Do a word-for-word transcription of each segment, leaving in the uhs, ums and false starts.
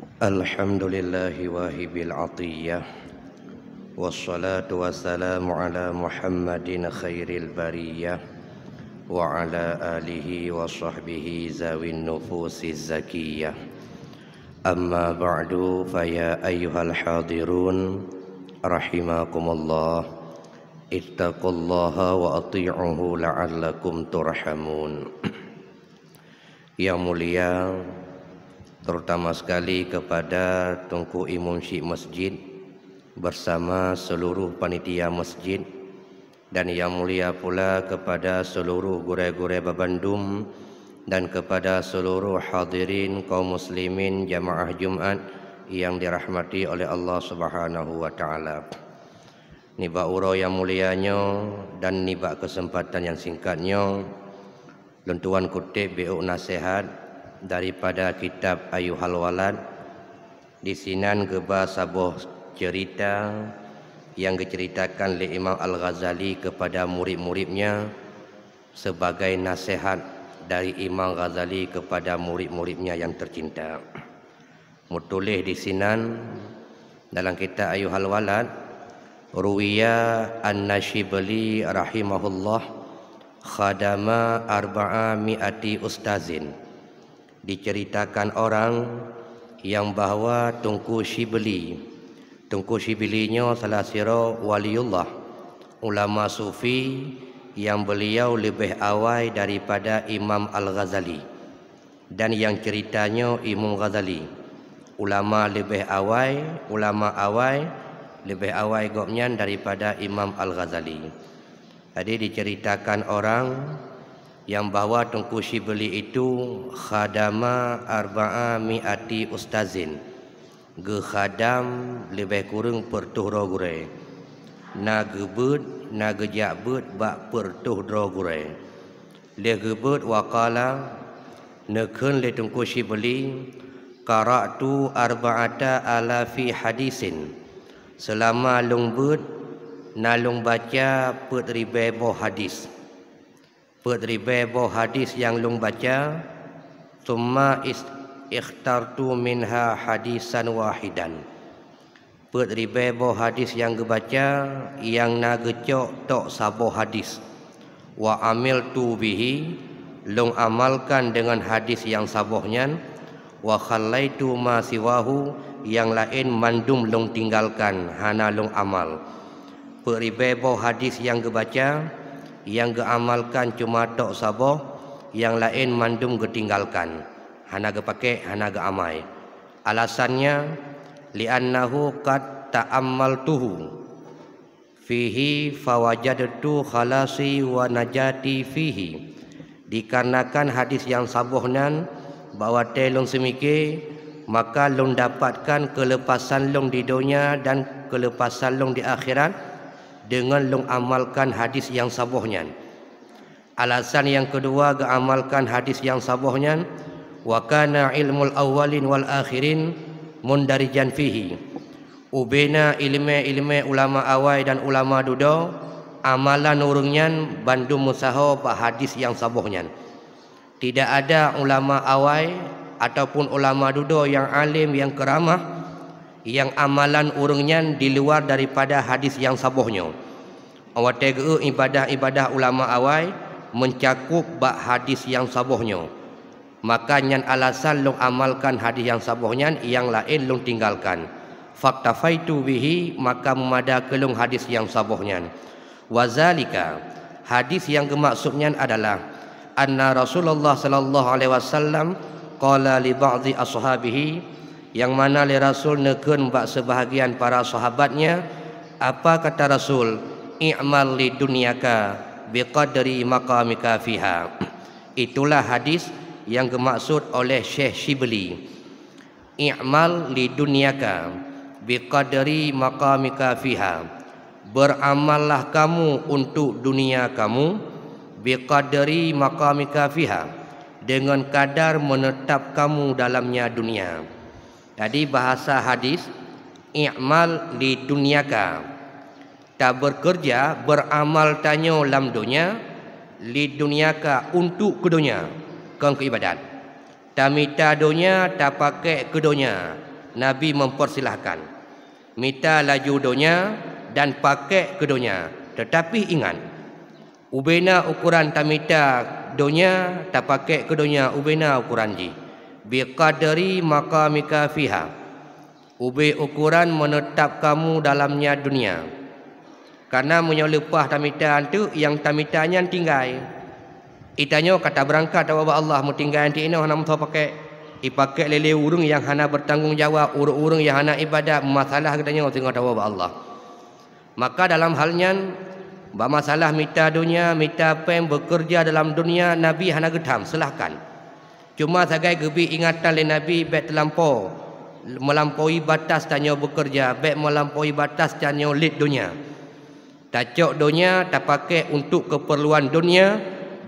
Alhamdulillahi wahibil atiyah. Wassalatu wassalamu ala Muhammadin khairil bariyah wa ala alihi wa sahbihi zawin nufusiz zakiyah. Amma ba'du, fa ya ayyuhal hadirun rahimakumullah, ittaqullaha wa ati'uhu la'allakum turhamun. Yang mulia, terutama sekali kepada Teungku Imum Syik Masjid bersama seluruh panitia masjid, dan yang mulia pula kepada seluruh gurée-gurée babandum dan kepada seluruh hadirin kaum muslimin jamaah Jumat yang dirahmati oleh Allah Subhanahu wa Taala. Nibak uroe nyang mulia nyoe dan nibak keuseumpatan nyang singkat nyoe, lôn tuan kutéb biôk naseuhat daripada kitab Ayyuhal Walad. Disinan geuba saboh ceurita nyang geuceuritakan lé Imam Al-Ghazali keupada murit-muritnya, sebagai naseuhat dari Imam Ghazali keupada murit-muritnya nyang teucinta. Meutuléh disinan dalam kitab Ayyuhal Walad, ruwiya anna Syibli rahimahullah khadama arba'a mi'ati ustazin. Diceuritakan orang nyang bahwa Teungku Syibli, Teungku Syibli nyoe salah sidroe waliullah, ulama sufi nyang beuliau leubeh awai daripada Imam Al-Ghazali. Dan nyang ceurita nyoe Imam Ghazali, ulama leubeh awai, ulama awai, leubeh awai gobnyan daripada Imam Al-Ghazali. Jadi diceuritakan orang nyang bahwa Teungku Syibli itu khadama arba'a mi'ati ustazin, geukhadam leubeh kureueng peuet reutôh droe gurée, na geubeuet, na geujak beuet bak peuet reutôh droe gurée. Lheueh geubeuet, waqala, neukheun lé Teungku Syibli, qara'tu arba'ata alafi hadisin. Seulama lôn beuet, na lôn baca peuet ribée boh hadis. Peuet ribée boh hadis nyang lôn baca, tsumma is-, ikhtartu minha hadisan wahidan. Peuet ribée boh hadis nyang geubaca, nyang na geucok tok saboh hadis. Wa amiltu bihi, lôn amalkan deungon hadis nyang saboh nyan, wa khallaitu ma siwahu, nyang laén mandum lôn tinggalkan, hana lôn amal. Peuet ribée boh hadis nyang geubaca, nyang geuamalkan cuma tok saboh, nyang laén mandum geutinggalkan, hana geupakék, hana geuamai. Alasannya, li'annahu qad ta'ammaltuhu fihi fawajadtu khalasi wa najati fihi. Dikarenakan hadis nyang saboh nyan, bak watée lôn seumike, maka lôn dapatkan keuleupasan lôn di donya dan keuleupasan lôn di akhirat deungon lôn amalkan hadis nyang saboh nyan. Alasan nyang keudua geuamalkan hadis nyang saboh nyan, wa kana ilmul awwalin wal akhirin mundarijan fihi. Ubena iéleumé-iéleumé ulama awai dan ulama dudoe, amalan ureuëng nyan bandum meusaho bak hadis nyang saboh nyan. Tidak ada ulama awai ataupun ulama dudoe nyang além, nyang keuramah, nyang amalan ureuëng nyan di luar daripada hadis nyang saboh nyoe. Watée geu ibadah-ibadah ulama awai meucakup bak hadis nyang saboh nyoe. Maka nyan alasan lôn amalkan hadis nyang saboh nyan, nyang laén lôn tinggalkan. Faktafaitu bihi, maka meumada keu lôn hadis nyang saboh nyan. Wazalika, hadis nyang geumaksud nyan adalah, anna Rasulullah sallallahu alaihi wasallam qala li ba'dhi ashabihi, nyang mana lé Rasul neukheun bak seubahagian para sahabatnya, apa kata Rasul, "I'mal li dunyaka biqadri maqamika fiha." Itulah hadis nyang geumaksud oleh Syekh Syibli. "I'mal li dunyaka biqadri maqamika fiha." Beramallah kamu untuk dunia kamu biqadri maqamika fiha, dengan kadar menetap kamu dalamnya dunia. Jadi bahasa hadis, "I'mal li dunyaka." Tabeureukeureuja, beuramal tanyoe lam donya, li dunyaka, untuk keu donya, kon keu ibadat. Tamita donya, tapakék keu donya, Nabi mempersilahkan, mita laju donya dan pakék keu donya. Teutapi ingat, ubena ukoran tamita donya, tapakék keu donya ubena ukoran jih. Biqadri maqamika fiha. Ubé ukoran meuneutab kamu dalamnya dunia. Kareuna meunyoe leupah tamita anteuk, nyang tamita nyan tinggai. Itanyoe ka tabeurangkat tawoe bak Allah, meutinggai anteuk inoe hana meusoe pakék. Ipakék lé-lé ureuëng nyang hana beurtanggong jawab, ureuëng-ureuëng nyang hana iébadat, meumasalah geutanyoe singoh tawoe bak Allah. Maka dalam hal nyan, bak masalah mita donya, mita péng, beukeureuja dalam donya, Nabi hana geutham, seulahkan. Cuma sagai geubri ingatan lé Nabi bék teulampau, meulampaui batas tanyoe beukeureuja, bék meulampaui batas tanyoe lét donya. Tacok donya tapakék untuk keupeurluan donya,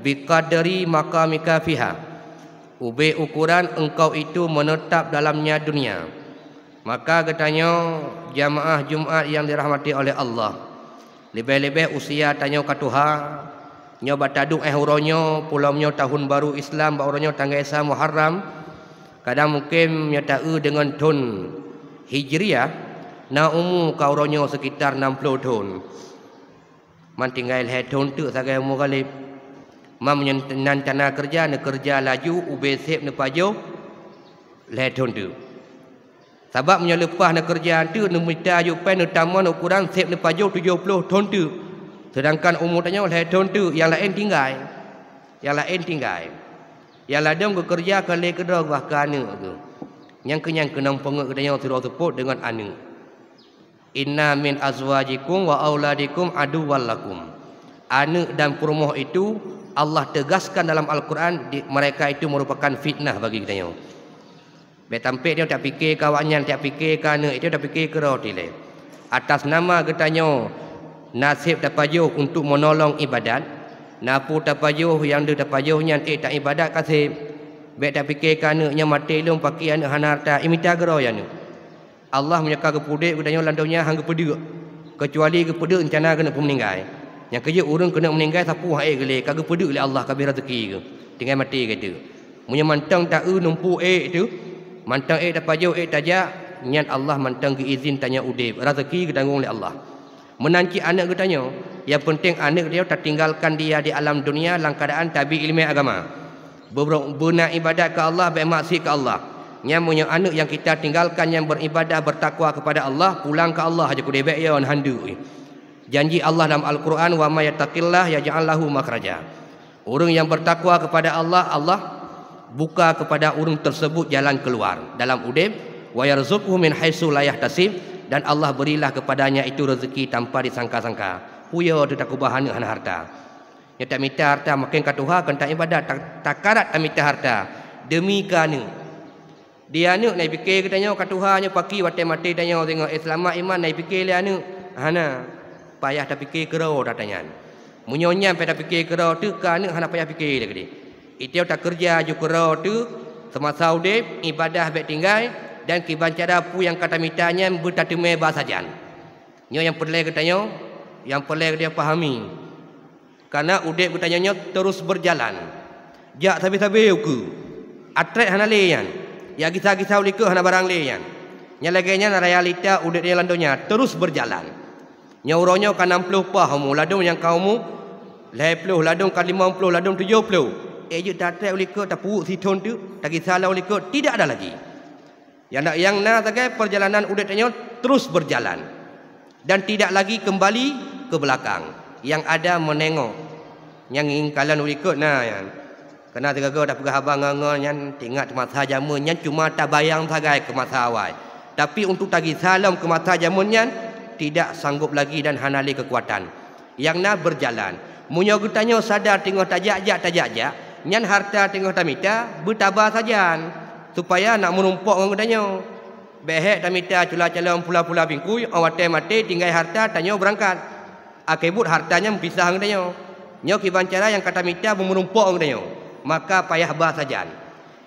biqadri maqamika fiha. Ubé ukoran engkau itu meuneutab dalamnya dunia. Maka geutanyoe jamaah Jumat nyang dirahmati oleh Allah, leubeh-leubeh usia tanyoe ka tuha, nyoe bak taduek éh uroe nyoe, pulom nyoe tahun baru Islam, bak uroe nyoe tanggai sa Muharram, kadang mungken nyoe ta-eu deungon thon Hijriah, na umu ka uroe nyoe sekitar nam ploh thon. Man tinggai lhée thon teuk sagai umu ghaleb. Man meunyoe nan cana keureuja, neukeureuja laju ubé seb neupajoh lhée thon teuk. Sabab meunyoe leupah neukeureuja teuk, neumita aju péng, neutamong ukoran seb neupajoh tujoh ploh thon teuk. Seudangkan umu tanyoe lhée thon teuk, nyang laén tinggai. Nyang laén tinggai. Nyang ladôm geukeureuja ka lé keudroe bah keu aneuëk geuh. Nyang keu nyan keunong peungeuet geutanyoe sidroe seupôt deungon aneuëk. Inna min azwajikum wa auladikum aduwwal lakum. Aneuëk dan peurumoh itu Allah tegaskan dalam Al-Quran, di, mereka itu merupakan fitnah bagi geutanyoe. Bék tampék nyoe tapike keu awaknyan, tapike keu aneuëk, itu tapike keu droe tilée. Atas nama geutanyoe naseb tapajoh untuk meunolong iébadat, na peue tapajoh nyang deuh tapajoh nyan ék taiébadat ka seb. Bék tapike keu aneuëk nyoe maté lom pakri aneuëk hana harta, imita keu droe aneuëk. Allah meunyoe ka geupeudeuek geutanyoe lam donya han geupeudeuk, keucuali geupeudeuek reuncana keuneuk peumeuninggai. Nyang keujeuet ureuëng keuneuk meuninggai sapeue han ék geulée, ka geupeudeuek lé Allah ka abéh raseuki geuh, tinggai maté geuh teuk. Meunyoe mantong ta-eu numpuk ék teuh, mantong ék tapajoh ék tajak, nyan Allah mantong geuizin tanyoe udeb, raseuki geutanggong lé Allah. Meunan cit aneuëk geutanyoe, nyang peunteng aneuëk geutanyoe tatinggalkan dia di alam dunia lam keuadaan tabi iéleumé agama. Beubro-, beuna iébadat keu Allah, bék maksiet keu Allah. Nyan meunyoe aneuëk nyang kita tinggalkan nyan beuriébadat, beutakwa keupada Allah, pulang keu Allah aja keudeh, bék yo neuhandeuk. Janji Allah dalam Al-Quran, "Wa may yattaqillaha yaj'al lahu makhraja." Ureuëng nyang beutakwa keupada Allah, Allah buka keupada ureuëng teuseubut jalan keuluar dalam udeb, "wa yarzuqhu min haitsu la yahtasib," dan Allah berilah keupadanya itu rezeki tanpa disangka-sangka. Peue yo teuh takeubah aneuëk hana harta. Nyoe tamita harta maken ka tuha, kon taiébadat, ta-, takarat tamita harta deumi keu aneuëk. Di aneuëk na ipike geutanyoe ka tuha nyoe pakri watée maté tanyoe singoh, éh, seulamat iman na ipike lé aneuëk? Hana. Payah tapike keudroe that nyan. Meunyoe nyan payah tapike keudroe teuk, keu aneuëk hana payah pike lé keudeh. Itée takeureuja ju keudroe teuk, seumasa udeb, iébadat bék tinggai, dan kiban cara peue nyang ka tamita nyan beutateumé ba sajan. Nyoe nyang peureulée geutanyoe, nyang peureulée geutanyoe pahami. Kareuna udeb geutanyoe nyoe terus beurjalan. Jak sabe-sabe ukeue. Atrét hana lé nyan. Jak gisa-gisa u likot hana barang lé nyan. Nyang lagée nyan realita udeb nyoe lam donya terus beurjalan. Nyoe uroe nyoe ka nam ploh paih umu, ladôm nyang ka umu lhée ploh, ladôm ka limong ploh, ladôm tujoh ploh. Ék jeuet tatrét u likot, tapeuwuek sithon teuk, tagisa lom u likot, tidak ada lagi. Nyang na, nyang na sagai peurjalanan udeb tanyoe terus beurjalan dan tidak lagi keumbali keu beulakang. Nyang ada meunengok. Nyang ngieng kalon u likot na nyan. Keunan sigoe-goe tapeugah haba ngon-ngon nyan teuingat masa jameun nyan cuma tabayang sagai keu masa awai. Tapi untuk tagisa lom keu masa jameun nyan tidak sanggob lagi dan hana lé keukuatan. Nyang na beurjalan. Meunyoe geutanyoe sadar teungoh tajak-jak, tajak-jak, nyan harta teungoh tamita, beutaba sajan, supaya nak meurumpok ngon geutanyoe. Bék hék tamita cula-cula pula-pula bingkui, óh watée maté tinggai harta tanyoe beurangkat. Akhé buet harta nyan meupisah ngon geutanyoe. Nyoe kiban cara nyang ka tamita beumeurumpok ngon geutanyoe, maka payah ba sajan.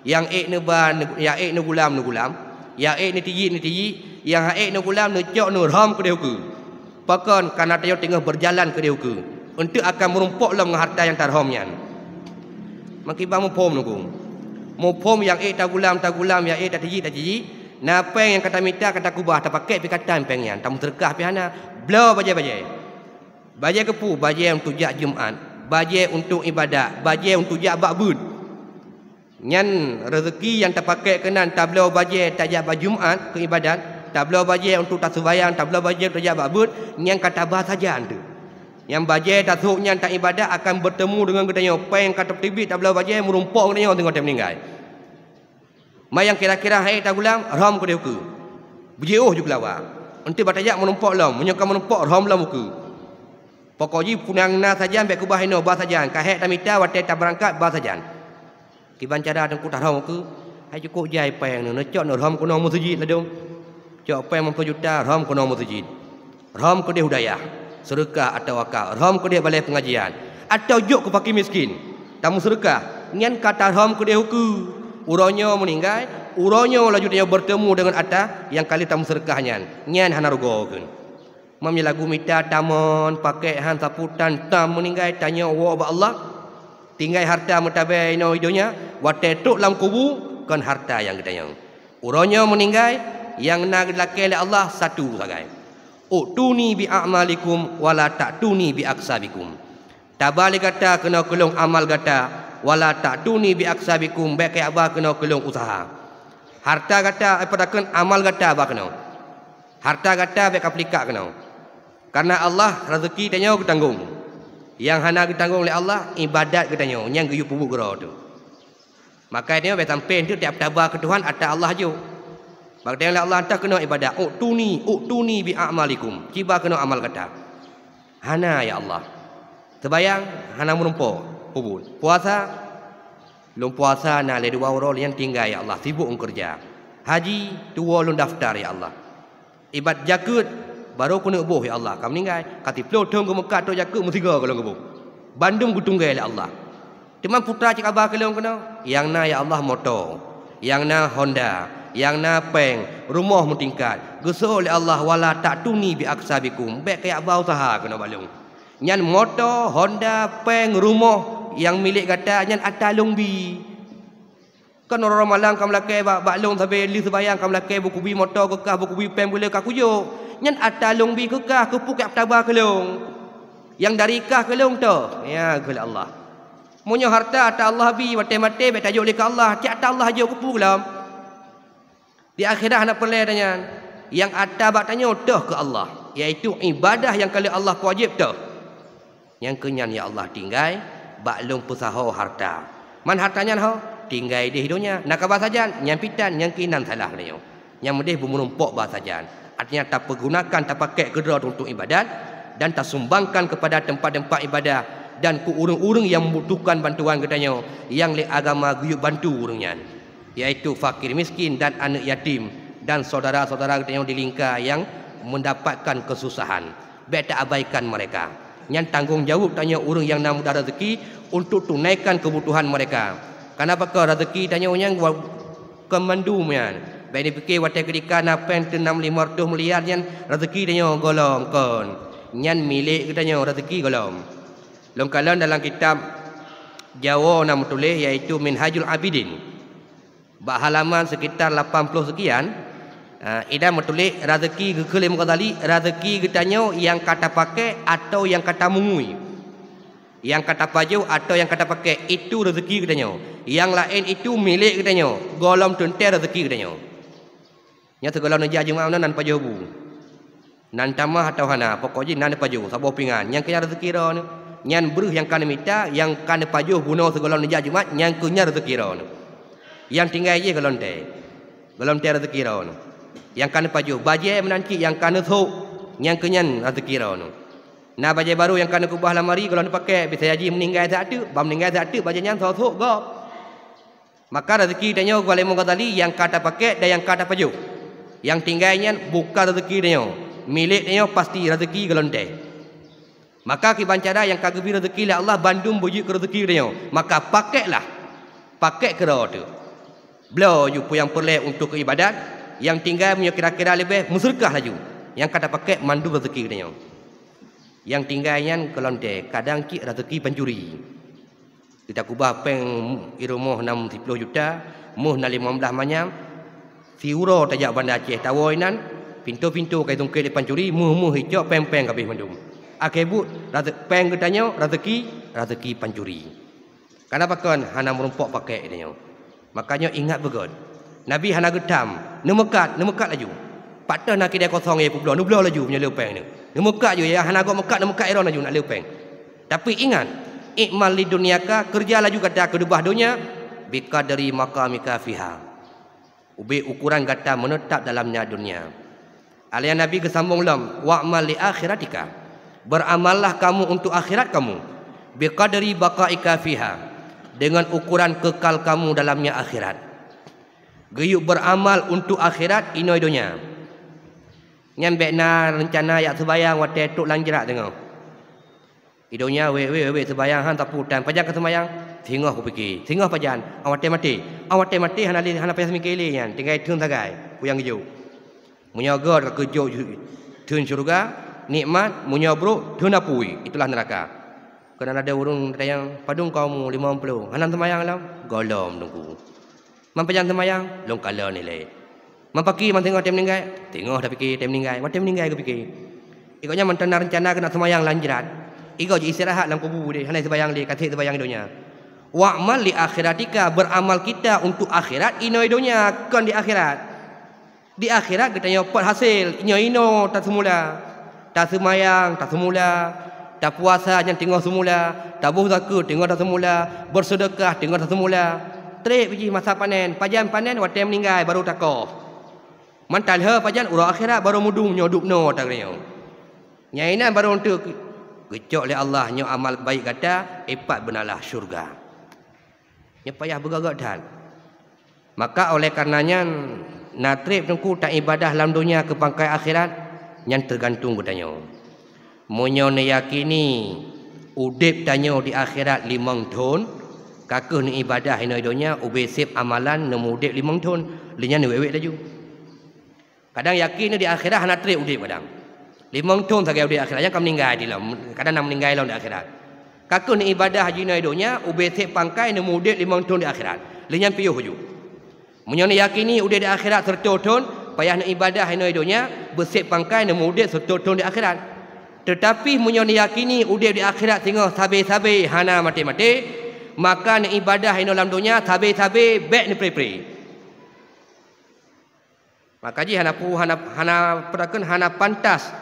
Nyang ék neuba, neu-, nyang ék neugulam, neugulam. Nyang ék neutijik, neutijik. Nyang han ék neugulam, neucok, neurhom keudeh ukeue. Pakon? Kareuna tanyoe teungoh beurjalan keudeh ukeue, eunteuk akan meurumpok lom ngon harta nyang tarhom nyan. Meukiban muphom, Teungku? Muphom nyang ék tagulam, tagulam, nyang ék tatijik, tatijik. Na péng nyang ka tamita ka takubah, tapakék pih ka tan péng nyan, tameuseudeukah pih hana. Bloe bajée-bajée. Bajée keupeue? Bajée untuk jak Jumat, bajée untuk iébadat, bajée untuk jak bak beuet. Nyan reuzeuki nyang tapakék keunan, tabloe bajée tajak bak Jumat keu iébadat, tabloe bajée untuk taseumayang, tabloe bajée untuk tajak bak beuet, nyan ka taba sajan teuh. Nyang bajée tasôk nyan taiébadat akan beuteumu deungon geutanyoe, péng ka teuteubiet tabloe bajée meurumpok geutanyoe singoh teuh meuninggai. Ma nyang kira-kira hai tagulam, rhom keudeh ukeue. Beujiôh ju keulawa. Eunteuk bak tajak meurumpok lom, meunyoe ka meurumpok rhom lom ukeue. Pokok jih peue nyang na sajan bék keubah inoe, ba sajan. Ka hék tamita watée tabeurangkat, ba sajan. Kiban cara Teungku tarhom ukeue, hai cukôp jai péng neuh, neucok neurhom keunoe meuseujid ladôm. Cok péng limong ploh juta, rhom keunoe meuseujid. Rhom keudeh u dayah, seudeukah atawa wakaf, rhom keudeh balée peungajian, atawa jok keu fakir miskin, tameuseudeukah, nyan ka tarhom keudeh ukeue. Uroe nyoe meuninggai, uroe nyoe laju tanyoe beurteumu deungon ata nyang ka lheueh tameuseudeukah nyan, nyan hana rugoe kheun. Meunyoe lagu mita tamong, pakék han sapeue tan, tam meuninggai, tanyoe woe bak Allah. Tinggai hareuta meutabée inoe i donya, watée trok lam kubu, kon hareuta nyang geutanyoe. Uroe nyoe meuninggai, nyang na geulakée lé Allah satu sagai. "U'tuni bi a'malikum wa la ta'tuni bi aksabikum." Taba lé gata keunoe keu lôn amal gata, "Wa la ta'tuni bi aksabikum," bék kajak ba keunoe keu lôn useuha. Hareuta gata, eh, peue takheun, amal gata ba keunoe. Hareuta gata bék kapeulikak keunoe. Kareuna Allah, reuzeuki tanyoe geutanggong. Nyang hana geutanggong lé Allah, iébadat geutanyoe, nyang geuyue peubuet keudroe teuh. Maka nyoe bék sampé teuh tiab taba keu Tuhan ata Allah jok. Bak geutanyoe lé Allah hantom keunoe iébadat, "U'tuni, u'tuni bi a'malikum." Ci ba keunoe amal gata. Hana, ya Allah. Seumayang hana meurumpok peubuet. Puasa, lôn puasa na lé dua uroe nyan tinggai, ya Allah, sibok ngon keureuja. Haji, tuwoe lôn daftar, ya Allah. Iébadat jakeuet, barô keuneuk boh, ya Allah, ka meuninggai. Ka siplôh thon geumeukat trok jakeuet, meusigoe goh lom geuboh. Bandum geutunggai lé Allah. Teuma peue teuma cit haba keu lôn keunoe? Nyang na, ya Allah, moto, nyang na Honda, nyang na péng, rumoh meutingkat. Geuseuôt lé Allah, "Wa la ta'tuni bi aksabikum," bék kajak ba useuha keunoe bak lôn. Nyan moto, Honda, péng, rumoh nyang milék gata nyan ata lôn bi. Kon uroe-uroe malam ka meulakée bak, bak lôn sabe lheueh seumayang ka meulakée beukubi moto keu kah, beukubi péng beu lé ka kujok. Nyan ata lôn bi keu kah, keupeue kajak taba keu lôn? Nyang dari kah keu lôn toh? Ya, kheun lé Allah. Meunyoe hareuta ata Allah bi, watée maté bék tajok lé keu Allah, cit ata Allah jok, keupeue goh lom? Di akhirat hana peureulée ata nyan. Nyang ata bak tanyoe toh keu Allah, yaitu iébadat nyang ka lheueh Allah peuwajéb toh. Nyang keu nyan, ya Allah, tinggai bak lôn peusaho hareuta. Man hareuta nyan ho, tinggai deh i donya, na kaba sajan, nyan pih tan, nyang keu inan salah geutanyoe. Nyang meudeh beumeurumpok ba sajan. Artinya, tapeugunakan, tapakék keudroe untuk iébadat dan tasumbangkan keupada teumpat-teumpat iébadat dan keu ureuëng-ureuëng nyang membutuhkan bantuan geutanyoe nyang lé agama geuyue bantu ureuëng nyan, yaitu fakir miskin dan aneuëk yatim dan syedara-syedara geutanyoe di lingka nyang mendapatkan keususahan. Bék taabaikan mereka. Nyan tanggong jaweueb tanyoe ureuëng nyang na mudah reuzeuki untuk tunaikan keubutuhan mereka. Kareuna pakon reuzeuki tanyoe nyang wa-, kon mandum nyan. Bék neupike watée keudika na péng teuh nam limong reutôh miliar nyan reuzeuki tanyoe goh lom, kon. Nyan milék geutanyoe reuzeuki goh lom. Lôn kalon dalam kitab Jawoe na meutuléh, yaitu Minhajul Abidin. Bak halaman sekitar lapan ploh sekian, ah, inan meutuléh, reuzeuki geukheun lé Imam Ghazali, reuzeuki geutanyoe nyang ka tapakék atawa nyang ka tameungui, nyang ka tapajoh atawa nyang ka tapakék, itu reuzeuki geutanyoe. Nyang laén itu milék geutanyoe, goh lom teuntée reuzeuki geutanyoe. Nyan sigohlom neujak Jumat nan pajoh bu. Nan tamah atawa hana, pokok jih na neupajoh saboh pingan, nyang keu nyan reuzeuki droeneuh. Nyan breuh nyang ka neumita, nyang ka neupajoh bunoe sigohlom neujak Jumat, nyang keu nyan reuzeuki droeneuh. Nyang tinggai jih gohlom tée, gohlom tée reuzeuki droeneuh. Nyang ka neupajoh bajée meunan cit nyang ka neusôk, nyang keu nyan reuzeuki droeneuh. Na bajée barô nyang ka neukeubah lam ari gohlom neupakék, bisa jih meuninggai siat teuk, ban meuninggai siat teuk bajée nyan sôk-sôk gob. Maka reuzeuki tanyoe, kheun lé Imam Ghazali, nyang ka tapakék dan nyang ka tapajoh. Nyang tinggai nyan bukan reuzeuki tanyoe. Milék tanyoe pasti reuzeuki gohlom tée. Maka kiban cara nyang ka geubri reuzeuki lé Allah bandum beujeuet keu reuzeuki tanyoe. Maka pakéklah. Pakék keudroe teuh. Bloe ju peue nyang peureulée untuk keu iébadat, nyang tinggai meunyoe kira-kira leubeh meuseudeukah laju. Nyang ka tapakék mandum reuzeuki tanyoe. Nyang tinggai nyan gohlom tée, kadang cit reuzeuki pancuri. Geutakubah péng i rumoh nam siploh juta, méuh na limong blaih manyam, Siuroe tajak Banda Aceh, tawoe inan, pintoe-pintoe ka itungkét lé pancuri, méuh-méuh icok, péng-péng ka abéh mandum. Akhé buet, raze-, péng geutanyoe, raseuki, raseuki pancuri. Kana pakon hana meurumpok pakék tanyoe. Makajih ingat beugét. Nabi hana geutam, neumeukat, neumeukat laju. Pat teuh na kidai kosong nyang peubloe, neubloe laju meunyoe le péng nyoe. Neumeukat laju, nyang hana gok meukat, neumeukat droeneuh laju nak le péng. Tapi ingat, "I'mal li dunyaka", keureuja laju gata keu leubah donya, "biqadri maqamika fiha", ubé ukuran gata meuneutab dalam nyan donya. Alèh nyan Nabi geusambông lom, "Wa'mal li akhiratika", beuramallah kamu untuk akhirat kamu, "biqadri baqaika fiha", dengan ukuran kekal kamu dalam nyan akhirat. Geuyue beuramal untuk akhirat, inoe donya. Nyan bèk na reuncana jak seubayang watèe trok lam jrat teungoh. I donya wék-wék, wék seumayang han tapeutan. Pajan ka seumayang? Singoh kupike. Singoh pajan? Watèe maté. Watèe maté hana lé, hana payah seumiké lé nyan. Tinggai theun sagai, peue nyang geujok. Meunyoe göt ka geujok theun syeuruga, nikmat, meunyoe brok, theun apui, itulah neuraka. Keunan ada ureueng tanyong, "Padum kau mu?" "Limong ploh." "Hana seumayang lom?" "Gohlom, Teungku." "Man pajan seumayang?" "Lôn kalon ilèe." "Man paki man singoh tém meuninggai?" "Singoh tapike tém meuninggai, watèe meuninggai geupike." Gobnyan mantong na reuncana keuneuk seumayang lam jrat. Igoe jiistirahat lam kubu deh, hana seumayang lé, ka sép seumayang donya. "Wa'mal li akhiratika", beuramal kita untuk akhirat inoe donya, kon di akhirat. Di akhirat geutanyoe pot hasé, nyoe inoe taseumula. Taseumayang, taseumula. Tapuasa nyan teungoh seumula. Taboh zakeuet teungoh taseumula. Beuseudeukah teungoh taseumula. Trép jih masa panen. Pajan panen? Watèe meuninggai baru takoh. Man talheueh pajan? Uroe akhirat baru meudum nyoe dubnoe ata geutanyoe. Nyan inan baru eunteuk geucok lé Allah nyoe amal baik gata, ipat beunalah syeuruga. Nyoe payah beugagak that. Maka oleh kareuna nyan, na trép Teungku taibadah lam donya keu pangkai akhirat, nyan teugantung geutanyoe. Meunyoe neuyakini udép tanyoe di akhirat limong thon, ka kheueh neuibadah inoe donya ubé sép amalan neumeu-udép limong thon, lheueh nyan neuwék-wék laju. Kadang yakin di akhirat hana trép udép kadang. Limong thon sagai udép akhirat, nyan ka meuninggai dilom, kadang na meuninggai lom di akhirat. Ka kheueh neuibadah jinoe donya ubé sép pangkai neumeu-udép limong thon di akhirat. Lheueh nyan piôh laju. Meunyoe neuyakini udép di akhirat seureutoh thon, payah neuibadah inoe donya, beusép pangkai neumeu-udép seureutoh thon di akhirat. Teutapi meunyoe neuyakini udép di akhirat singoh sabe-sabe hana maté-maté, maka neuibadah inoe lam donya sabe-sabe bèk neupré-pré. Maka jih hana pu-, hana, hana peue takheun, hana pantas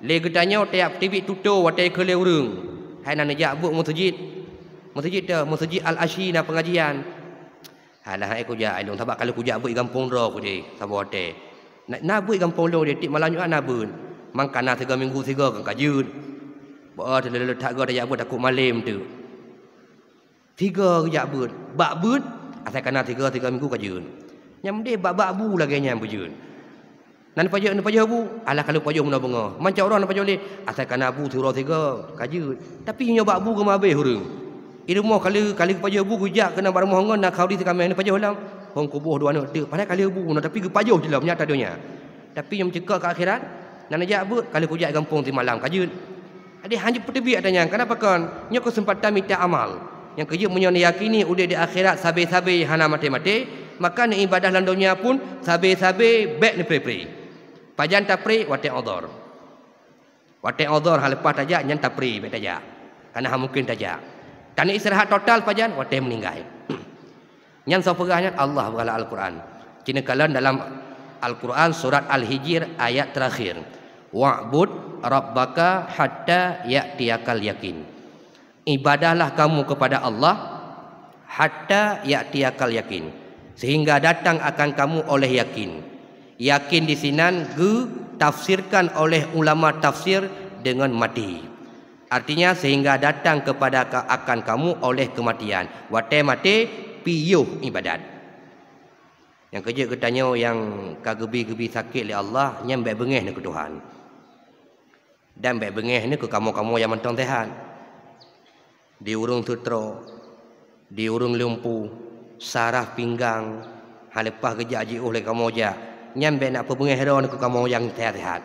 lé geutanyoe tajak peuteubiet tutoe watèe keu lé ureueng. Hai na neujak beuet meuseujid. Meuseujid teuh, Meuseujid Al-Asyi na peungajian. Alah, hai kujak ilôn, sabab ka lheueh kujak beuet i gampông droe kudeh saboh watèe. Na, na beuet i gampông lôn deh, tiep malam Jumat na beuet. Mangkana sigoe minggu sigoe kan ka jeuet. Beuet, leuleut that goe tajak beuet takot malém teuk. Sigoe geujak beuet, bak beuet, asai kana sigoe, sigoe minggu ka jeuet. Nyang meudeh bak-bak bu lagèe nyan beujeuet. Na neupajoh, neupajoh bu, alah ka lheueh pajoh meunoe beungoh. Man cok droe neupajoh lé, asai kana bu siuroe sigoe, ka jeuet. Tapi nyoe bak bu geumeuhabéh ureueng. I rumoh ka lheueh, ka lheueh geupajoh bu geujak keunan bak rumoh ngon na khauri sikamé neupajoh lom. Hông kuboh dua aneuk teuk, padahai ka lheueh bu, tapi geupajoh jilom nyata donya. Tapi nyang meuceuka keu akhirat, na neujak beuet, ka lheueh kujak i gampông simalam ka jeuet. Jadi hana peuteubiet ata nyan, kenapa kon? Nyoe keuseumpatan mita amal. Nyang keujeuet meunyoe neuyakini udép di akhirat sabe-sabe hana maté-maté, maka neuibadah lam donya pun sabe-sabe bèk neupré-pré. Pajan tapré? Watèe udhur. Watèe udhur, ha leupah tajak nyan tapré bèk tajak. Karena hana mungken tajak. Tanyoe istirahat total pajan? Watèe meuninggai. Nyan soe peugah nyan? Allah peugah lam Al-Quran. Ci neukalon dalam Al-Quran surat Al-Hijr ayat terakhir, "Wa'bud rabbaka hatta ya'tiyakal yakin." Ibadahlah kamu kepada Allah hatta ya'tiyakal yakin, sehingga datang akan kamu oleh yakin. Yakin di sinan geutafsirkan oleh ulama tafsir dengan mati. Artinya, sehingga datang kepada ka-, akan kamu oleh kematian. Watèe maté, piôh ibadat. Nyang keujeuet geutanyoe nyang ka geubi-geubi sakét lé Allah, nyan bèk beungéh neuh keu Tuhan. Dan bèk beungéh neuh keu kamoe-kamoe nyang mantong seuhat. Di ureueng seutrok, di ureueng lumpuh, saraf pinggang, ha leupah geujak jiôh lé kamoe jak, nyan bèk na peubeungéh droe neuh keu kamoe nyang seuhat-seuhat.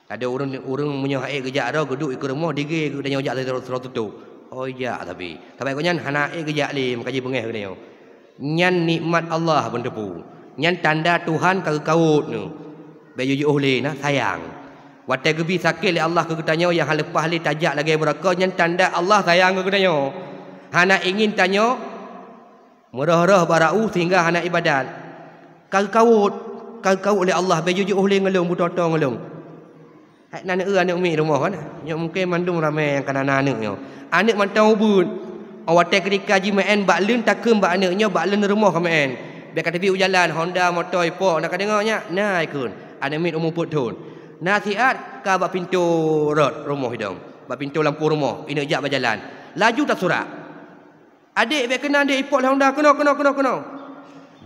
Adak ureueng, ureueng meunyoe han ék geujak droe, geuduek dikeue rumoh, digée geutanyoe jak sidroe-sidroe tutôp. Oh, jak sabe. Sabab gobnyan hana ék geujak lé, meukaji beungéh geutanyoe. Nyan nikmat Allah beuteupeue. Nyan tanda Tuhan ka geukawot nyoe. Bék jiôh-jiôh lé na, sayang. Watée geubi sakét lé Allah keu geutanyoe nyang hana leupah lé tajak lagée beuraka, nyan tanda Allah sayang keu geutanyoe. Hana ingin tanyoe meurôh-rôh bak rau sehingga hana iébadat. Ka geukawot, ka geukawot lé Allah, bék jiôh-jiôh lé ngon lôn, beutoe-toe ngon lôn. Hai na aneuëk, aneuëk miet rumoh kan? Nyoe mungken mandum ramé nyang ka na aneuëk nyoe. Aneuëk mantong ubit. Óh watée keudika jimeu'en bak leuen takheun bak aneuëk nyoe, bak leuen rumoh ka meu'en. Bék ka teubiet u jalan, honda, moto, ipok, na ka deungoe nyak? Na ikheun. Aneuëk miet umu peuet thon. Na siat ka bak pintoe rot rumoh idong. Bak pintoe lampôh rumoh, ineuk jak bak jalan. Laju tasurak. "Adék, bék keunan, Dék, ipok lé honda, keunoe, keunoe, keunoe, keunoe."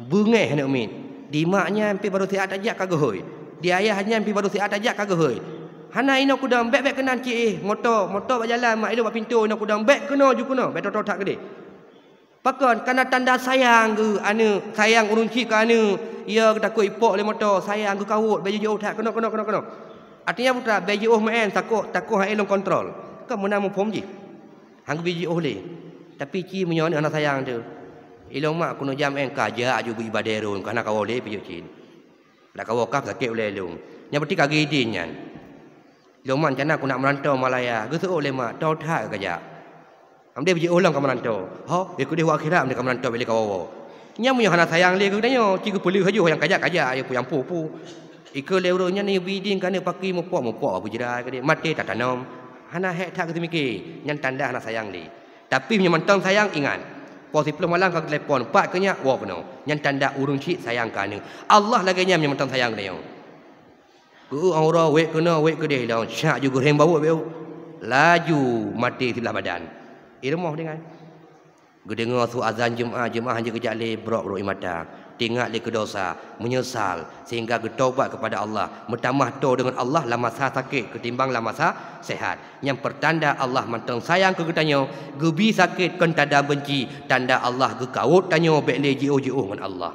Beungéh aneuëk miet. Di mak nyan pih barô siat tajak ka geuhôi. Di ayah nyan pih barô siat tajak ka geuhôi. "Hana inoe kudong, bék, bék keunan cit, eh, moto, moto bak jalan, mak ilôn bak pintoe inoe kudong, bék keunoe ju keunoe, bék toe-toe that keudeh." Pakon? Kareuna tanda sayang keu aneuëk, sayang ureuëng chik keu aneuëk. Iya geutakot ipok lé moto, sayang geukawot, bék jiôh that, keunoe, keunoe, keunoe, keunoe. Artinya peue that? Bék jiôh meu'en, takot, takot hana ilôn kontrol. Kan meunan muphom jih. Han geubi jiôh lé. Tapi ci meunyoe aneuëk hana sayang teuh, ilôn mak keuneuk jam en ka jak aju beu ibadah rhon, ka hana kawoe lé piyeuk cit. Dak kawoe kah sakét ulée lôn. Nyang peuti ka geuidin nyan. Ilôn mak rencana keuneuk meuranto Malaya, geuseuôt lé mak, toe that ka jak. Amdeh jiôh lom ka meuranto. Ho, ya keudeh u akhirat amdeh ka meuranto bék lé kawoe-woe. Nyan meunyoe hana sayang lé keu geutanyoe, ci geupeuleueh ajoh nyang kajak-kajak, ya pu nyang pu-pu. Ikeue lé ureuëng nyan, ya bidin ka aneuëk paki mupok-mupok, beujira keudeh, maté tatanom. Hana hék that geuteumike, nyan tanda hana sayang lé. Tapi meunyoe mantong sayang, ingat, poh siplôh malam ka geutelepon, "Pat keu nyak?" "Woe keunoe." Nyan tanda ureuëng chik sayang keu aneuëk. Allah lagée nyan meunyoe mantong sayang geutanyoe. Keu uroe wék keunoe, wék keudeh lom, syak ju geuhém bawot bék u. Laju maté siblah badan. I rumoh dengan. Geudeungoe su azan Jumat, jeumaáh han jeuet geujak lé, brok-brok ie mata. Teuingat lé keu dosa, meunyeusal, sehingga geutobat keupada Allah, meutamah toe deungon Allah lam masa sakét keutimbang lam masa seuhat. Nyang peurtanda Allah mantong sayang keu geutanyoe, geubi sakét kon tanda beunci, tanda Allah geukawot tanyoe bék lé jiôh-jiôh ngon Allah.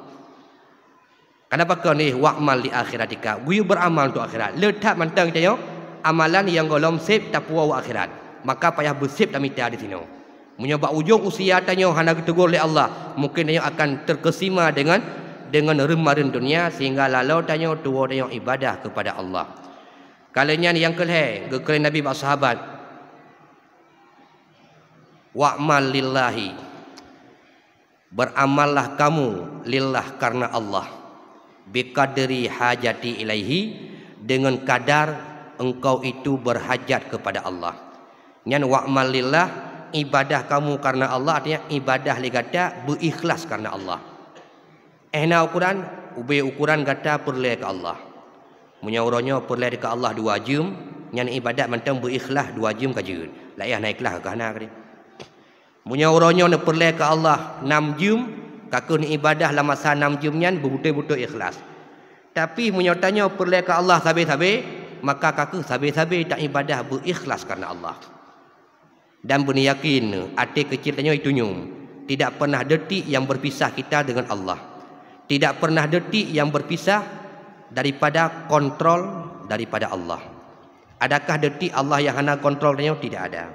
Kenapa keuneuk wa'mal li akhiratika? Geuyue beuramal untuk akhirat. Le that mantong tanyoe, amalan nyang gohlom sép tapuwoe u akhirat. Maka payah beusép tamita disinoe. Meunyoe bak ujong usia tanyoe hana geuteugor lé Allah, mungken tanyoe akan terkesima dengan, dengan reumareuen dunia, sehingga laloe tanyoe tuwoe tanyoe ibadah keupada Allah. Ka lheueh nyan nyang keu lhée, geukheun Nabi bak sahabat, "Wa'mal lillahi." Beramallah kamu lillah karena Allah, biqadri hajati ilaihi, dengan kadar engkau itu berhajat kepada Allah. Nyan wa'mal lillah, ibadah kamu karena Allah, artinya ibadah lé gata beuikhlas karena Allah. Eh na ukuran, ubé ukuran gata peureulée keu Allah. Meunyoe uroe nyoe peureulée keu Allah dua jeuem, nyan ibadat mantong beuikhlas dua jeuem ka jeuet. Laén na ikhlas ka hana keudeh. Meunyoe uroe nyoe neupeureulée keu Allah nam jeuem, ka kheueh neuibadah lam masa nam jeuem nyan beubeutôi-beutôi ikhlas. Tapi meunyoe tanyoe peureulée keu Allah sabe-sabe, maka ka kheueh sabe-sabe taibadah beuikhlas karena Allah. Dan beuneuyakin até keucil tanyoe itunyum, tidak pernah detik yang berpisah kita dengan Allah. Tidak pernah detik yang berpisah daripada kontrol daripada Allah. Adakah detik Allah yang hana kontrol tanyoe? Tidak ada.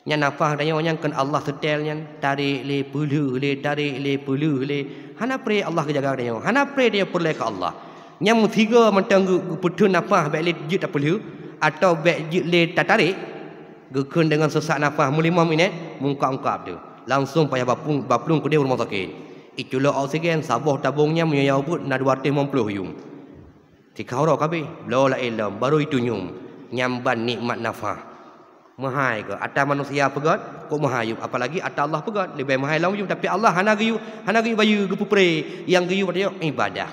Nyan nafah tanyoe nyan kheun Allah seutée nyan, tarek lé, peulheueh lé, tarek lé, peulheueh lé. Hana pré Allah geujaga tanyoe, hana pré tanyoe peureulée keu Allah. Nyan meusigoe mantong geu-, geupeutheun nafah bék lé jeuet tapeulheueh, atawa bék jeuet lé tatarek, geukheun deungon seusak nafah meulimong minét, meungkab-ungkab teuh. Langsong payah baplueng, baplueng keudeh u rumoh sakét. Iculok oksigen, saboh tabong nyan meunyoe ya ubeuet na dua ratus limong ploh yuem. Sikahoro kabeh, bloe laén lom, barô itunyum, nyan ban nikmat nafah. Meuhai keu ata manusia peugét, kok meuhai yuem, apalagi ata Allah peugét, leubeh meuhai lom yuem, tapi Allah hana geuyue, hana geuyue bayeue, geupeupré, nyang geuyue pada ibadah.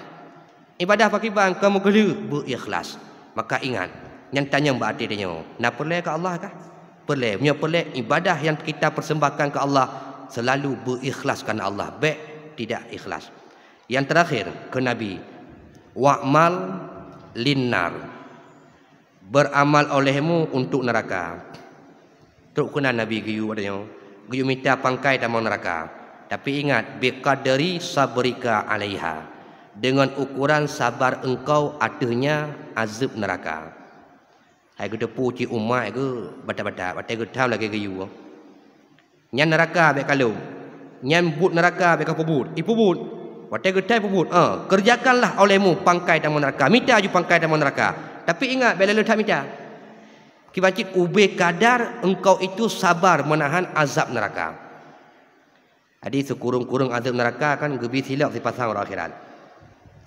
Ibadah pakriban keu meukeuleuh beu ikhlas. Maka ingat, nyan tanyong bak até tanyoe, na peureulée keu Allah kah? Peureulée. Meunyoe peureulée, ibadah yang kita persembahkan ke Allah selalu beu ikhlas karena Allah, bék tidak ikhlas. Yang terakhir, keu Nabi, "Wa'mal linnar." Beramal olehmu untuk neraka. Trok keunan Nabi geuyue watée nyoe, geuyue mita pangkai tamong neraka. Tapi ingat, "Biqadri sabrika 'alaiha." Dengan ukuran sabar engkau ateueh nya azeueb neraka. Hai geuteupeue cit umat geuh batat-batat, watée geutham lagée geuyue. Nyan neuraka bék kalon. Nyan buet neuraka bék kapeubuet. Ipeubuet. Watée geutai peubuet, "Ah, kerjakanlah olehmu pangkai tamong neuraka." Mita ju pangkai tamong neuraka. Tapi ingat, bela le that mita. Kiban cit ubé kadar engkau itu sabar menahan azab neuraka. Jadi sikureueng-kureueng azab neuraka kan geubi silop sipasang uroe akhirat.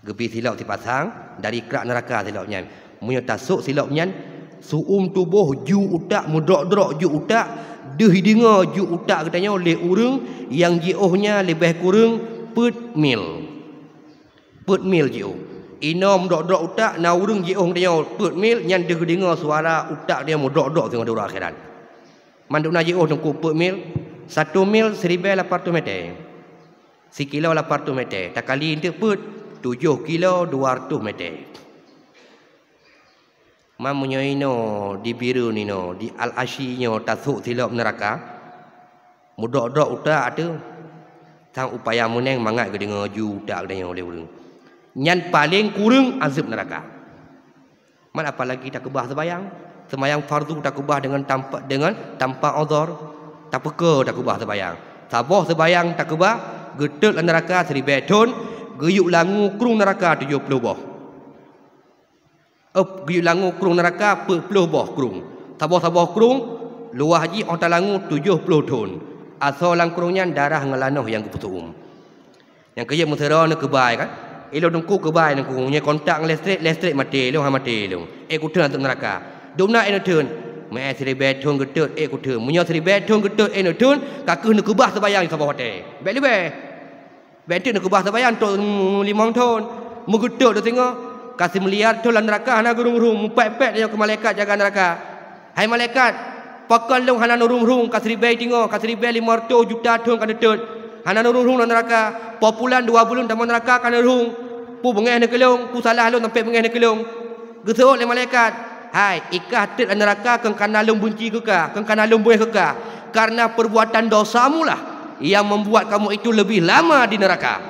Geubi silop sipasang dari krak neuraka silop nyan. Meunyoe tasok silop nyan, su'um tuboh ju utak, meudrok-drok ju utak, deuh deungoe ju utak geutanyoe lé ureuëng nyang jiôh nyan leubeh kureueng peuet mil. Peuet mil jiôh. Inoe meudrok-drok utak, na ureuëng jiôh geutanyoe peuet mil, nyan deuh deungoe suara utak geutanyoe meudrok-drok singoh di uroe akhirat. Mandum na jiôh teungku peuet mil, satu mil siribée lapan reutôh mete. Sikilo lapan reutôh mete, takali eunteuk peuet, tujoh kilo dua reutôh mete. Man meunyoe inoe di Bireuen inoe, di Al-Asyi nyoe tasok silop neuraka, meudrok-drok utak ateueh, sang upaya meuneng mangat geudeungoe ju utak geutanyoe lé ureuëng. Nyan paleng kureueng azeueb neuraka. Man apalagi takeubah seumayang. Seumayang fardu takeubah deungon tanpa, deungon tanpa uzur. Tapeuko takeubah seumayang. Saboh seumayang takeubah, geutot lam neuraka siribée thon, geuyue langue krueng neuraka tujoh ploh boh. Ôh, geuyue langue krueng neuraka peuet ploh boh krueng. Saboh-saboh krueng, luwah jih óh talangue tujoh ploh thon. Asoe lam krueng nyan darah ngon lanoh nyang geupeuseu'uem. Nyang keujeuet meusidroe neukeubah kan? Ilôn teungku keubah teungku, nyoe kontak ngon listrik, listrik maté lôn, ha maté lôn. Ék kutheun ateueh neuraka. Dum na ék neutheun. Meu siribée thon geutot, ék kutheun. Meunyoe siribée thon geutot, ék neutheun, ka kheueh neukeubah seumayang saboh watée. Bék leubeh. Bék teuk neukeubah seumayang trok limong thon. Meugeutot singoh, ka similiar thon lam neuraka hana geurung-rung, mupék-pék tanyoe keu malaikat jaga neuraka. Hai malaikat, pakon lôn hana neurung-rung ka siribée teungoh, ka siribée limong reutôh juta thon ka neutot. Hana neurung-rung lam neuraka, po pulan dua buleuen tamong neuraka ka neurung. Peue beungéh neuh keu lôn, peue salah lôn sampoe beungéh neuh keu lôn. Geuseuôt lé malaikat, "Hai, i kah teuk lam neuraka keu kana lôn beunci keu kah, keu kana lôn beungéh keu kah, karena perbuatan dosamu lah yang membuat kamu itu lebih lama di neraka."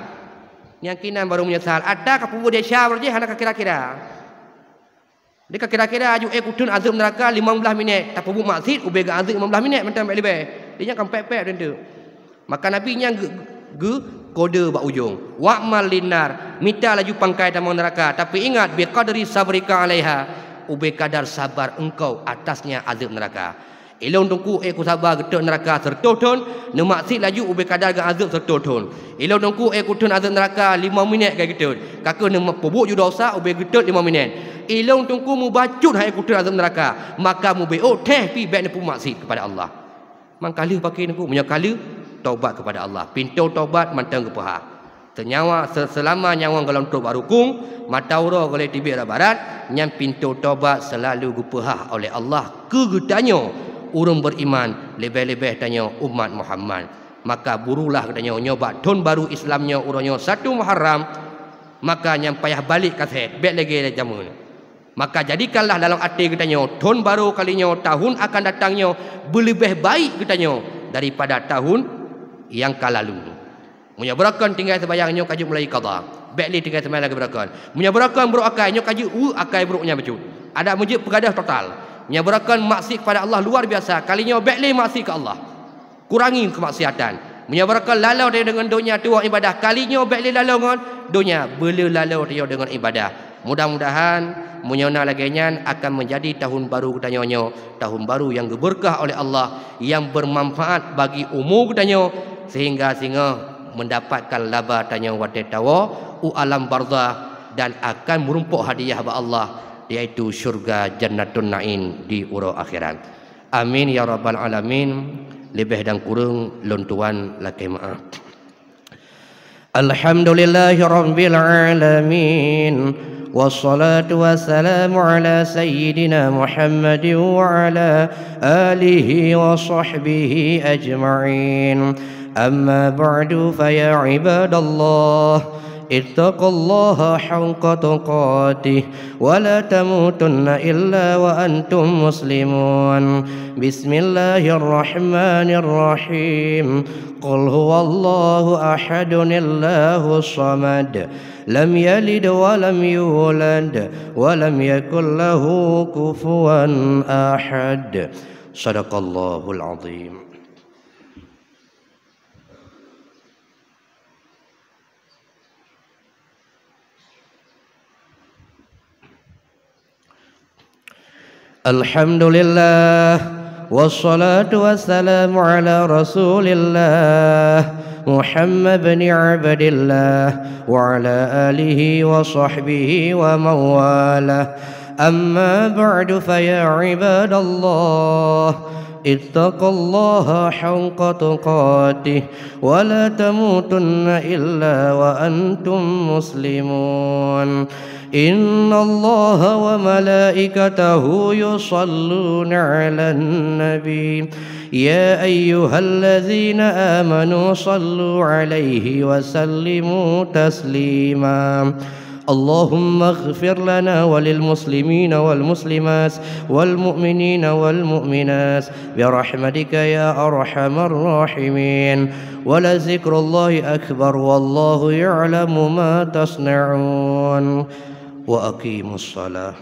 Nyang kinan barô meunyeusal, atra ka peubuet desya barô jih hana ka kira-kira. Di ka kira-kira aju ék kutheun azeueb neuraka limong blaih minét, tapeubuet maksiet ubé geuazeueb limong blaih minét mantong bék leubeh. Di nyan ka pék-pék teuk. Maka Nabi nyan geu-, geukode bak ujong, "Wa'mal linnar," mita laju pangkai tamong neuraka, tapi ingat, "biqadri sabrika 'alaiha," ubé kadar sabar engkau atasnya azeueb neuraka. Ilôn teungku ék kusaba geutot neuraka seureutôh thon, neumaksiet laju ubé kadar geuazeueb seureutôh thon. Ilôn teungku ék kutheun azeueb neuraka limong minét ka geutot, ka kheueh neupeubuet ju dosa ubé geutot limong minét. Ilôn teungku mubacut hai kutheun azeueb neuraka, maka mubeuôt teuh pih bék neupeumaksiet keupada Allah. Man ka lheueh paké teungku, meunyoe ka lheueh, tobat keupada Allah. Pintoe tobat mantong geupeuhah. Seunyawa, se-, seulama nyawa gohlom trok bak rukung, mata uroe gohlom teubiet rot barat, nyan pintoe tobat seulalu geupeuhah oleh Allah keu geutanyoe ureuëng beriman, leubeh-leubeh tanyoe umat Muhammad. Maka burulah geutanyoe nyoe bak thon barô Islam nyoe uroe nyoe satu Muharram, maka nyang payah balek ka sét, bék lagée jameun. Maka jadikanlah dalam até geutanyoe thon barô kali nyoe, tahun akan datang nyoe beuleubeh baik geutanyoe daripada tahun nyang ka lalu. Meunyoe beurokon tinggai seubayang nyoe ka jeuet mulai qadha, bék lé tinggai seumayang lagée beurokon. Meunyoe beurokon brok akai nyoe ka jeuet uek akai brok nyan bacut. Adak meujeuet peugadôh total. Meunyoe beurokon maksiet kepada Allah luar biasa, kali nyoe bék lé maksiet keu Allah. Kurangi keumaksiatan. Meunyoe beurokon laloe tanyoe deungon donya tuwoe ibadah, kali nyoe bék lé laloe ngon donya, beulé laloe tanyoe deungon ibadah. Mudah-mudahan meunyoe na lagée nyan akan meujadi tahun barô geutanyoe nyoe, tahun barô nyang geubeureukat oleh Allah, nyang beumanfaat bagi umu geutanyoe, seuhingga singoh meundapatkan laba tanyoe watée tawoe u alam barzakh dan akan meurumpok hadiah bak Allah, yaitu syeuruga Jannatun Naim di uroe akhirat. Amin ya rabbal alamin. Leubeh dan kureueng lôn tuan lakée meuáh. Alhamdulillahi rabbil alamin. Wassalatu wassalamu ala sayyidina Muhammadin wa ala alihi wa sahbihi ajma'in. Amma ba'du, fa ya ibadallah, ittaqullaha haqqa tuqatih, wa la tamutunna illa wa antum muslimun. Bismillahirrahmanirrahim. Qul huwallahu ahadun, Allahus samad. Lam yalid wa lam yulad, wa lam yakul lahu kufuwan ahad. Sadaqallahul azim. الحمد لله، والصلاة والسلام على رسول الله محمد بن عبد الله وعلى آله وصحبه ومن والاه. أما بعد، فيا عباد الله، اتقوا الله حق تقاته ولا تموتن إلا وأنتم مسلمون. إن الله وملائكته يصلون على النبي، يا أيها الذين آمنوا صلوا عليه وسلموا تسليما. اللهم اغفر لنا وللمسلمين والمسلمات والمؤمنين والمؤمنات برحمتك يا أرحم الراحمين. ولذكر الله أكبر، والله يعلم ما تصنعون. وأقيموا الصلاة.